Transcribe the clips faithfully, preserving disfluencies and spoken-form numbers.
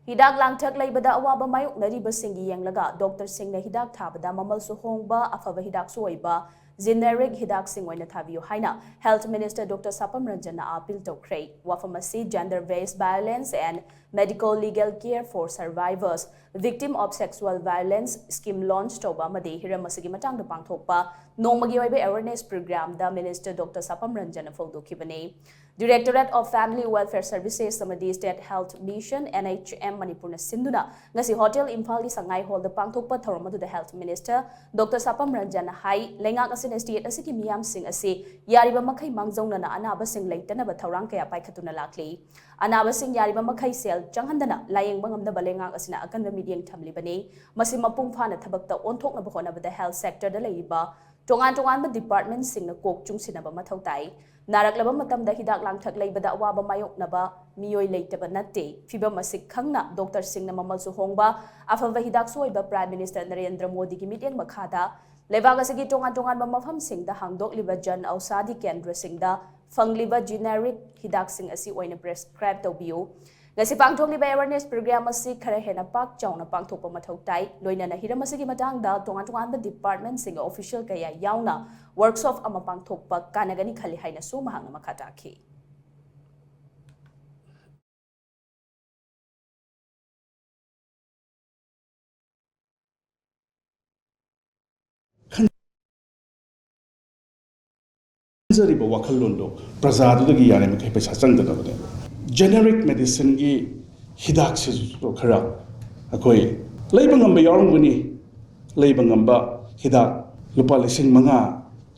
ꯍꯤꯗꯥꯛ ꯂꯥꯡꯊꯛ ꯂꯩꯕꯗ ꯑꯋꯥꯕ ꯃꯥꯌꯣꯛꯅꯔꯤꯕꯁꯤꯡꯒꯤ ꯌꯦꯡꯂꯒ ꯗꯣꯛꯇꯔꯁꯤꯡꯅ ꯍꯤꯗꯥꯛ ꯊꯥꯕꯗ ꯃꯃꯜꯁꯨ ꯍꯣꯡꯕ, ꯑꯐꯕ ꯍꯤꯗꯥꯛꯁꯨ ꯑꯣꯏꯕ generic ꯍꯤꯗꯥꯛꯁꯤꯡ ꯑꯣꯏꯅ ꯊꯥꯕꯤꯌꯨ ꯍꯥꯏꯅ Health Minister Doctor ꯁꯥꯄꯝ ꯔꯟꯖꯟꯅ appeal ꯇꯧꯈ꯭ꯔꯦ꯫ ꯋꯥꯐꯝ ꯑꯁꯤ Gender Based Violence and Medical Legal Care for Survivors, Victim of Sexual Violence Scheme launch ꯇꯧꯕ ꯑꯃꯗꯤ ꯍꯤꯔꯝ ꯑꯁꯤꯒꯤ ꯃꯇꯥꯡꯗ ꯄꯥꯡꯊꯣꯛꯄ ꯅꯣꯡꯃꯒꯤ ꯑꯣꯏꯕ awareness programꯗ Minister Doctor ꯁꯥꯄꯝ ꯔꯟꯖꯟꯅ ꯐꯣꯡꯗꯣꯛꯈꯤꯕꯅꯤ꯫ Directorate of Family Welfare Services ꯑꯃꯗꯤ State Health Mission, N H M, ꯃꯅꯤꯄꯨꯔꯅ ꯁꯤꯟꯗꯨꯅ ꯉꯁꯤ Hotel ꯏꯝꯐꯥꯜꯒꯤ ꯁꯉꯥꯏ ꯍꯣꯜꯗ ꯄꯥꯡꯊꯣꯛꯄ ꯊꯧꯔꯝ ꯑꯗꯨꯗ Health Minister Doctor ꯁꯥꯄꯝ ꯔꯟꯖꯟꯅ ꯍꯥꯏ, ꯂꯩꯉꯥꯛ ꯑꯁꯤꯅ state ꯑꯁꯤꯒꯤ ꯃꯤꯌꯥꯝꯁꯤꯡ ꯑꯁꯤ ꯌꯥꯔꯤꯕ ꯃꯈꯩ ꯃꯥꯡꯖꯧꯅꯅ ꯑꯅꯥꯕꯁꯤꯡ ꯂꯩꯇꯅꯕ ꯊꯧꯔꯥꯡ ꯀꯌꯥ ꯄꯥꯏꯈꯠꯇꯨꯅ ꯂꯥꯛꯂꯤ꯫ ꯑꯅꯥꯕꯁꯤꯡ ꯌꯥꯔꯤꯕ ꯃꯈꯩ ꯁꯦꯜ ꯆꯪꯍꯟꯗꯅ ꯂꯥꯌꯦꯡꯕ ꯉꯝꯅꯕ ꯂꯩꯉꯥꯛ ꯑꯁꯤꯅ ꯑꯀꯟꯕ ꯃꯤꯠꯌꯦꯡ ꯊꯝꯂꯤꯕꯅꯤ꯫ ꯃꯁꯤ ꯃꯄꯨꯡ ꯐꯥꯅ ꯊꯕꯛꯇ ꯑꯣꯟꯊꯣꯛꯅꯕ ꯍꯣꯠꯅꯕꯗ health sectorꯗ ꯂꯩꯔꯤꯕ ꯇꯣꯉꯥꯟ ꯇꯣꯉꯥꯟꯕ departmentꯁꯤꯡꯅ ꯀꯣꯛ ꯆꯨꯡꯁꯤꯟꯅꯕ ꯃꯊꯧ ꯇꯥꯏ꯫ ꯅꯥꯔꯛꯂꯕ ꯃꯇꯝꯗ ꯍꯤꯗꯥꯛ ꯂꯥꯡꯊꯛ ꯂꯩꯕꯗ ꯑꯋꯥꯕ ꯃꯥꯌꯣꯛꯅꯕ ꯃꯤꯑꯣꯏ ꯂꯩꯇꯕ ꯅꯠꯇꯦ꯫ ꯐꯤꯚꯝ ꯑꯁꯤ ꯈꯪꯅ ꯗꯣꯛꯇꯔꯁꯤꯡꯅ ꯃꯃꯜꯁꯨ ꯍꯣꯡꯕ, ꯑꯐꯕ ꯍꯤꯗꯥꯛꯁꯨ ꯑꯣꯏꯕ Prime Minister ꯅꯔꯦꯟꯗ꯭ꯔ ꯃꯣꯗꯤꯒꯤ ꯃꯤꯠꯌꯦꯡ ꯃꯈꯥꯗ ꯂꯩꯕꯥꯛ ꯑꯁꯤꯒꯤ ꯇꯣꯉꯥꯟ ꯇꯣꯉꯥꯟꯕ ꯃꯐꯝꯁꯤꯡꯗ ꯍꯥꯡꯗꯣꯛꯂꯤꯕ ꯖꯟ ꯑꯧꯁꯥꯗꯤ ꯀꯦꯟꯗ꯭ꯔꯁꯤꯡꯗ ꯐꯪꯂꯤꯕ generic ꯍꯤꯗꯥꯛꯁꯤꯡ ꯑꯁꯤ ꯑꯣꯏꯅ prescribe ꯇꯧꯕꯤꯌꯨ꯫ ꯉꯁꯤ ꯄꯥꯡꯊꯣꯛꯂꯤꯕ awareness program ꯑꯁꯤ ꯈꯔ ꯍꯦꯟꯅ ꯄꯥꯛ ꯆꯥꯎꯅ ꯄꯥꯡꯊꯣꯛꯄ ꯃꯊꯧ ꯇꯥꯏ꯫ ꯂꯣꯏꯅꯅ ꯍꯤꯔꯝ ꯑꯁꯤꯒꯤ ꯃꯇꯥꯡꯗ ꯇꯣꯉꯥꯟ ꯇꯣꯉꯥꯟꯕ departmentꯁꯤꯡꯒꯤ official ꯀꯌꯥ ꯌꯥꯎꯅ workshop ꯑꯃ ꯄꯥꯡꯊꯣꯛꯄ ꯀꯥꯟꯅꯒꯅꯤ ꯈꯜꯂꯤ ꯍꯥꯏꯅꯁꯨ ꯃꯍꯥꯛꯅ ꯃꯈꯥ ꯇꯥꯈꯤ꯫ ꯈꯟꯖꯔꯤꯕ ꯋꯥꯈꯜꯂꯣꯟꯗꯣ ꯄ꯭ꯔꯖꯥꯗꯨꯗꯒꯤ ꯌꯥꯔꯤꯃꯈꯩ ꯄꯩꯁꯥ ꯆꯪꯗꯅꯕꯅꯦꯕ꯫ Generic medicineꯒꯤ ꯍꯤꯗꯥꯛꯁꯤꯁꯨ ꯈꯔ ꯑꯩꯈꯣꯏ ꯂꯩꯕ ꯉꯝꯕ ꯌꯥꯎꯔꯝꯒꯅꯤ, ꯂꯩꯕ ꯉꯝꯕ ꯍꯤꯗꯥꯛ ꯂꯨꯄꯥ ꯂꯤꯁꯤꯡ ꯃꯉꯥ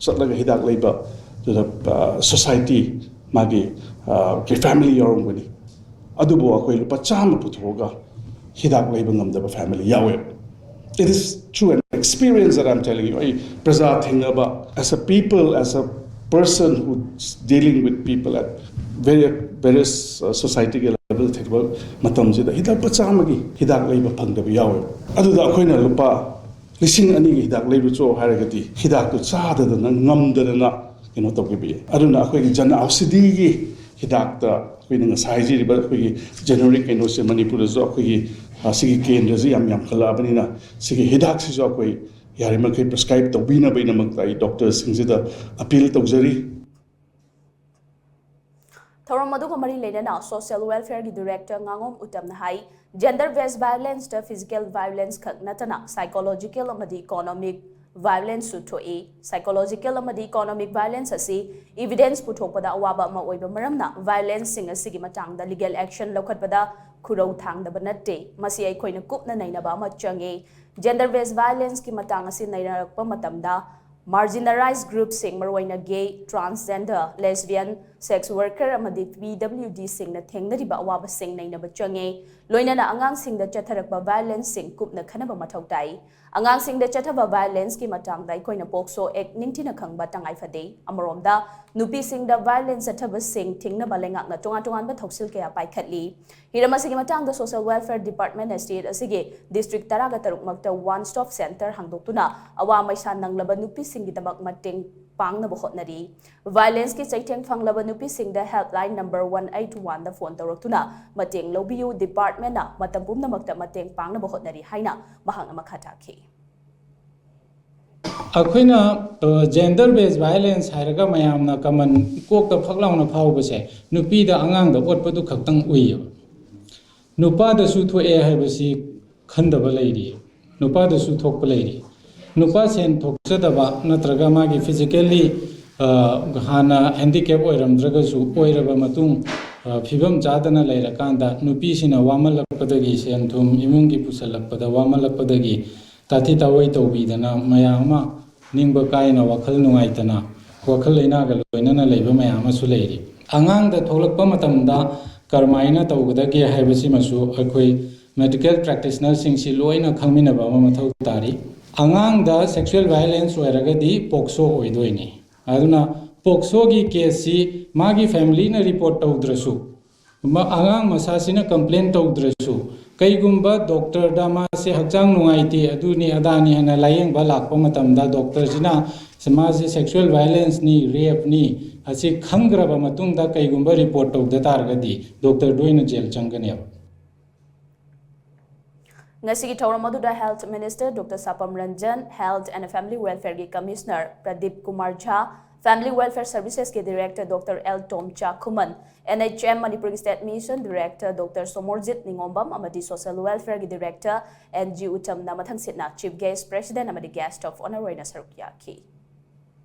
ꯆꯠꯂꯒ ꯍꯤꯗꯥꯛ ꯂꯩꯕ ꯑꯗꯨꯗ, ꯑ, society ꯃꯥꯒꯤ, ꯑ, family ꯌꯥꯎꯔꯝꯒꯅꯤ꯫ ꯑꯗꯨꯕꯨ ꯑꯩꯈꯣꯏ ꯂꯨꯄꯥ ꯆꯥꯝꯃ ꯄꯨꯊꯣꯛꯑꯒ ꯍꯤꯗꯥꯛ ꯂꯩꯕ ꯉꯝꯗꯕ family ꯌꯥꯎꯋꯦ꯫ It is true, an experience that I'm telling you. ꯑꯩ ꯄ꯭ꯔꯖꯥ ꯊꯦꯡꯅꯕ, as a people, as a person who's dealing with people at various, various, uh, societyꯒꯤ level ꯊꯦꯡꯅꯕ ꯃꯇꯝꯁꯤꯗ ꯍꯤꯗꯥꯛ ꯂꯨꯄꯥ ꯆꯥꯝꯃꯒꯤ ꯍꯤꯗꯥꯛ ꯂꯩꯕ ꯐꯪꯗꯕ ꯌꯥꯎꯋꯦ꯫ ꯑꯗꯨꯗ ꯑꯩꯈꯣꯏꯅ ꯂꯨꯄꯥ ꯂꯤꯁꯤꯡ ꯑꯅꯤꯒꯤ ꯍꯤꯗꯥꯛ ꯂꯩꯔꯨꯆꯣ ꯍꯥꯏꯔꯒꯗꯤ ꯍꯤꯗꯥꯛꯇꯨ ꯆꯥꯗꯗꯅ, ꯉꯝꯗꯗꯅ ꯀꯩꯅꯣ ꯇꯧꯈꯤꯕ ꯌꯥꯏ꯫ ꯑꯗꯨꯅ ꯑꯩꯈꯣꯏꯒꯤ ꯖꯟ ꯑꯧꯁꯥꯗꯤꯒꯤ ꯍꯤꯗꯥꯛꯇ ꯑꯩꯈꯣꯏꯅ ꯉꯁꯥꯏ ꯍꯥꯏꯖꯔꯤꯕ ꯑꯩꯈꯣꯏꯒꯤ ꯖꯦꯅꯦꯔꯤꯛ ꯀꯩꯅꯣꯁꯦ ꯃꯅꯤꯄꯨꯔꯗꯁꯨ ꯑꯩꯈꯣꯏꯒꯤ, ꯑ, ꯁꯤꯒꯤ ꯀꯦꯟꯗ꯭ꯔꯁꯤ ꯌꯥꯝ ꯌꯥꯝꯈꯠꯂꯛꯑꯕꯅꯤꯅ, ꯁꯤꯒꯤ ꯍꯤꯗꯥꯛꯁꯤꯁꯨ ꯑꯩꯈꯣꯏ ꯌꯥꯔꯤꯃꯈꯩ ꯄ꯭ꯔꯤꯁꯀ꯭ꯔꯥꯏꯕ ꯇꯧꯕꯤꯅꯕꯒꯤꯗꯃꯛꯇ ꯑꯩ ꯗꯣꯛꯇꯔꯁꯤꯡꯁꯤꯗ ꯑꯄꯤꯜ ꯇꯧꯖꯔꯤ꯫ ꯊꯧꯔꯝ ꯑꯗꯨꯒ ꯃꯔꯤ ꯂꯩꯅꯅ ꯁꯣꯁꯤꯌꯦꯜ ꯋꯦꯜꯐꯤꯌꯔꯒꯤ ꯗꯤꯔꯦꯛꯇꯔ ꯉꯥꯉꯣꯝ ꯎꯇꯝꯅ ꯍꯥꯏ, ꯖꯦꯟꯗꯔ ꯕꯦꯁ ꯚꯥꯏꯑꯣꯂꯦꯟꯁꯇ ꯐꯤꯖꯤꯀꯦꯜ ꯚꯥꯏꯑꯣꯂꯦꯟꯁ ꯈꯛ ꯅꯠꯇꯅ ꯁꯥꯏꯀꯣꯂꯣꯖꯤꯀꯦꯜ ꯑꯃꯗꯤ ꯏꯀꯣꯅꯣꯃꯤꯛ ꯚꯥꯏꯑꯣꯂꯦꯟꯁꯁꯨ ꯊꯣꯛꯏ꯫ ꯁꯥꯏꯀꯣꯂꯣꯖꯤꯀꯦꯜ ꯑꯃꯗꯤ ꯏꯀꯣꯅꯣꯃꯤꯛ ꯚꯥꯏꯑꯣꯂꯦꯟꯁ ꯑꯁꯤ ꯏꯚꯤꯗꯦꯟꯁ ꯄꯨꯊꯣꯛꯄꯗ ꯑꯋꯥꯕ ꯑꯃ ꯑꯣꯏꯕ ꯃꯔꯝꯅ ꯚꯥꯏꯑꯣꯂꯦꯟꯁꯁꯤꯡ ꯑꯁꯤꯒꯤ ꯃꯇꯥꯡꯗ ꯂꯤꯒꯦꯜ ꯑꯦꯛꯁꯟ ꯂꯧꯈꯠꯄꯗ ꯈꯨꯔꯧ ꯊꯥꯡꯗꯕ ꯅꯠꯇꯦ꯫ ꯃꯁꯤ ꯑꯩꯈꯣꯏꯅ ꯀꯨꯞꯅ ꯅꯩꯅꯕ ꯑꯃ ꯆꯪꯉꯤ꯫ ꯖꯦꯟꯗꯔ ꯕꯦꯁ ꯚꯥꯏꯑꯣꯂꯦꯟꯁꯀꯤ ꯃꯇꯥꯡ ꯑꯁꯤ ꯅꯩꯅꯔꯛꯄ ꯃꯇꯝꯗ ꯃꯥꯔꯖꯤꯅꯦꯂꯥꯏꯖ ꯒ꯭ꯔꯨꯞꯁꯤꯡ, ꯃꯔꯨꯑꯣꯏꯅ ꯒꯦ, ꯇ꯭ꯔꯥꯟꯁꯖꯦꯟꯗꯔ, ꯂꯦꯁꯕꯤꯌꯟ, ꯁꯦꯛꯁ ꯋꯥꯔꯀꯔ ꯑꯃꯗꯤ ꯄꯤ ꯗꯕ꯭ꯂꯤꯌꯨ ꯗꯤꯁꯤꯡꯅ ꯊꯦꯡꯅꯔꯤꯕ ꯑꯋꯥꯕꯁꯤꯡ ꯅꯩꯅꯕ ꯆꯪꯉꯤ꯫ ꯂꯣꯏꯅꯅ ꯑꯉꯥꯡꯁꯤꯡꯗ ꯆꯠꯊꯔꯛꯄ ꯚꯥꯏꯑꯣꯂꯦꯟꯁꯁꯤꯡ ꯀꯨꯞꯅ ꯈꯟꯅꯕ ꯃꯊꯧ ꯇꯥꯏ꯫ ꯑꯉꯥꯡꯁꯤꯡꯗ ꯆꯠꯊꯕ ꯚꯥꯏꯑꯣꯂꯦꯟꯁꯀꯤ ꯃꯇꯥꯡꯗ ꯑꯩꯈꯣꯏꯅ ꯄꯣꯛꯁꯣ ꯑꯦꯛ ꯅꯤꯡꯊꯤꯅ ꯈꯪꯕ ꯇꯉꯥꯏ ꯐꯗꯦ꯫ ꯑꯃꯔꯣꯝꯗ, ꯅꯨꯄꯤꯁꯤꯡꯗ ꯚꯥꯏꯑꯣꯂꯦꯟꯁ ꯆꯠꯊꯕꯁꯤꯡ ꯊꯤꯡꯅꯕ ꯂꯩꯉꯥꯛꯅ ꯇꯣꯉꯥꯟ ꯇꯣꯉꯥꯟꯕ ꯊꯧꯁꯤꯜ ꯀꯌꯥ ꯄꯥꯏꯈꯠꯂꯤ꯫ ꯍꯤꯔꯝ ꯑꯁꯤꯒꯤ ꯃꯇꯥꯡꯗ ꯁꯣꯁꯤꯌꯦꯜ ꯋꯦꯜꯐꯤꯌꯔ ꯗꯤꯄꯥꯔꯠꯃꯦꯟꯅ ꯁ꯭ꯇꯦꯠ ꯑꯁꯤꯒꯤ ꯗꯤꯁꯇ꯭ꯔꯤꯛ ꯇꯔꯥꯒ ꯇꯔꯨꯛꯃꯛꯇ ꯋꯥꯟ ꯁ꯭ꯇꯣꯞ ꯁꯦꯟꯇꯔ ꯍꯥꯡꯗꯣꯛꯇꯨꯅ ꯑꯋꯥ ꯃꯩꯁꯥ ꯅꯪꯂꯕ ꯅꯨꯄꯤꯁꯤꯡꯒꯤꯗꯃꯛ ꯃꯇꯦꯡ ꯄꯥꯡꯅꯕ ꯍꯣꯠꯅꯔꯤ꯫ ꯚꯥꯏꯑꯣꯂꯦꯟꯁꯀꯤ ꯆꯩꯊꯦꯡ ꯐꯪꯂꯕ ꯅꯨꯄꯤꯁꯤꯡꯗ ꯍꯦꯜꯞꯂꯥꯏꯟ ꯅꯝꯕꯔ ꯋꯥꯟ ꯑꯩꯠ ꯋꯥꯟꯗ ꯐꯣꯟ ꯇꯧꯔꯛꯇꯨꯅ ꯃꯇꯦꯡ ꯂꯧꯕꯤꯌꯨ, ꯗꯤꯄꯥꯔꯠꯃꯦꯟꯅ ꯃꯇꯝ ꯄꯨꯝꯅꯃꯛꯇ ꯃꯇꯦꯡ ꯄꯥꯡꯅꯕ ꯍꯣꯠꯅꯔꯤ ꯍꯥꯏꯅ ꯃꯍꯥꯛꯅ ꯃꯈꯥ ꯇꯥꯈꯤ꯫ ꯑꯩꯈꯣꯏꯅ ꯖꯦꯟꯗꯔ ꯕꯦꯁ ꯚꯥꯏꯑꯣꯂꯦꯟꯁ ꯍꯥꯏꯔꯒ ꯃꯌꯥꯝꯅ ꯀꯃꯟ ꯀꯣꯛꯇ ꯐꯛ ꯂꯥꯎꯅ ꯐꯥꯎꯕꯁꯦ ꯅꯨꯄꯤꯗ ꯑꯉꯥꯡꯗ ꯑꯣꯠꯄꯗꯨ ꯈꯛꯇꯪ ꯎꯏꯌꯦꯕ꯫ ꯅꯨꯄꯥꯗꯁꯨ ꯊꯣꯛꯑꯦ ꯍꯥꯏꯕꯁꯤ ꯈꯟꯗꯕ ꯂꯩꯔꯤ, ꯅꯨꯄꯥꯗꯁꯨ ꯊꯣꯛꯄ ꯂꯩꯔꯤ꯫ ꯅꯨꯄꯥ ꯁꯦꯟ ꯊꯣꯛꯆꯗꯕ ꯅꯠꯇ꯭ꯔꯒ ꯃꯥꯒꯤ ꯐꯤꯖꯤꯀꯦꯜꯂꯤ ꯍꯥꯟꯅ ꯍꯦꯟꯗꯤꯀꯦꯞ ꯑꯣꯏꯔꯝꯗ꯭ꯔꯒꯁꯨ ꯑꯣꯏꯔꯕ ꯃꯇꯨꯡ ꯐꯤꯕꯝ ꯆꯥꯗꯅ ꯂꯩꯔꯀꯥꯟꯗ ꯅꯨꯄꯤꯁꯤꯅ ꯋꯥꯃꯜꯂꯛꯄꯗꯒꯤ, ꯁꯦꯟ ꯊꯨꯝ ꯏꯃꯨꯡꯒꯤ ꯄꯨꯁꯜꯂꯛꯄꯗ ꯋꯥꯃꯜꯂꯛꯄꯗꯒꯤ ꯇꯥꯊꯤ ꯇꯥꯑꯣꯏ ꯇꯧꯕꯤꯗꯅ ꯃꯌꯥꯝ ꯑꯃ ꯅꯤꯡꯕ ꯀꯥꯏꯅ ꯋꯥꯈꯜ ꯅꯨꯡꯉꯥꯏꯇꯅ ꯋꯥꯈꯜ ꯂꯩꯅꯥꯒ ꯂꯣꯏꯅꯅ ꯂꯩꯕ ꯃꯌꯥꯝ ꯑꯃꯁꯨ ꯂꯩꯔꯤ꯫ ꯑꯉꯥꯡꯗ ꯊꯣꯛꯂꯛꯄ ꯃꯇꯝꯗ ꯀꯔꯝꯍꯥꯏꯅ ꯇꯧꯒꯗꯒꯦ ꯍꯥꯏꯕꯁꯤꯃꯁꯨ ꯑꯩꯈꯣꯏ ꯃꯦꯗꯤꯀꯦꯜ ꯄ꯭ꯔꯦꯛꯇꯤꯁꯅꯔꯁꯤꯡꯁꯤ ꯂꯣꯏꯅ ꯈꯪꯃꯤꯟꯅꯕ ꯑꯃ ꯃꯊꯧ ꯇꯥꯔꯤ꯫ ꯑꯉꯥꯡꯗ ꯁꯦꯛꯁꯨꯋꯦꯜ ꯚꯥꯏꯑꯣꯂꯦꯟꯁ ꯑꯣꯏꯔꯒꯗꯤ ꯄꯣꯛꯁꯣ ꯑꯣꯏꯗꯣꯏꯅꯤ꯫ ꯑꯗꯨꯅ ꯄꯣꯛꯁꯣꯒꯤ ꯀꯦꯁꯁꯤ ꯃꯥꯒꯤ ꯐꯦꯃꯤꯂꯤꯅ ꯔꯤꯄꯣꯔꯠ ꯇꯧꯗ꯭ꯔꯁꯨ, ꯑꯉꯥꯡ ꯃꯁꯥꯁꯤꯅ ꯀꯝꯄ꯭ꯂꯦꯟ ꯇꯧꯗ꯭ꯔꯁꯨ, ꯀꯩꯒꯨꯝꯕ ꯗꯣꯛꯇꯔꯗ ꯃꯥꯁꯦ ꯍꯛꯆꯥꯡ ꯅꯨꯡꯉꯥꯏꯇꯦ, ꯑꯗꯨꯅꯤ ꯑꯗꯥꯅꯤ ꯍꯥꯏꯅ ꯂꯥꯏꯌꯦꯡꯕ ꯂꯥꯛꯄ ꯃꯇꯝꯗ ꯗꯣꯛꯇꯔꯁꯤꯅ ꯃꯥꯁꯦ ꯁꯦꯛꯁꯨꯋꯦꯜ ꯚꯥꯏꯂꯦꯟꯁꯅꯤ, ꯔꯦꯞꯅꯤ, ꯑꯁꯤ ꯈꯪꯈ꯭ꯔꯕ ꯃꯇꯨꯡꯗ ꯀꯩꯒꯨꯝꯕ ꯔꯤꯄꯣꯔꯠ ꯇꯧꯗ ꯇꯥꯔꯒꯗꯤ ꯗꯣꯛꯇꯔꯗꯣ ꯑꯣꯏꯅ ꯖꯦꯜ ꯆꯪꯒꯅꯦꯕ꯫ ꯉꯁꯤꯒꯤ ꯊꯧꯔꯝ ꯑꯗꯨꯗ Health Minister Doctor Sapam Ranjan, Health and Family Welfare ꯒꯤ Commissioner Pradeep Kumar Jha, Family Welfare Services ꯀꯤ Director Doctor L Tomcha Khuman, N H M ꯃꯅꯤꯄꯨꯔꯒꯤ State Mission Director Doctor Somorjit Ningombam ꯑꯃꯗꯤ Social Welfare ꯒꯤ Director N G Uttam ꯅ ꯃꯊꯪꯁꯤꯠꯅ Chief Guest, President ꯑꯃꯗꯤ Guest of Honour ꯑꯣꯏꯅ ꯁꯔꯨꯛ ꯌꯥꯈꯤ꯫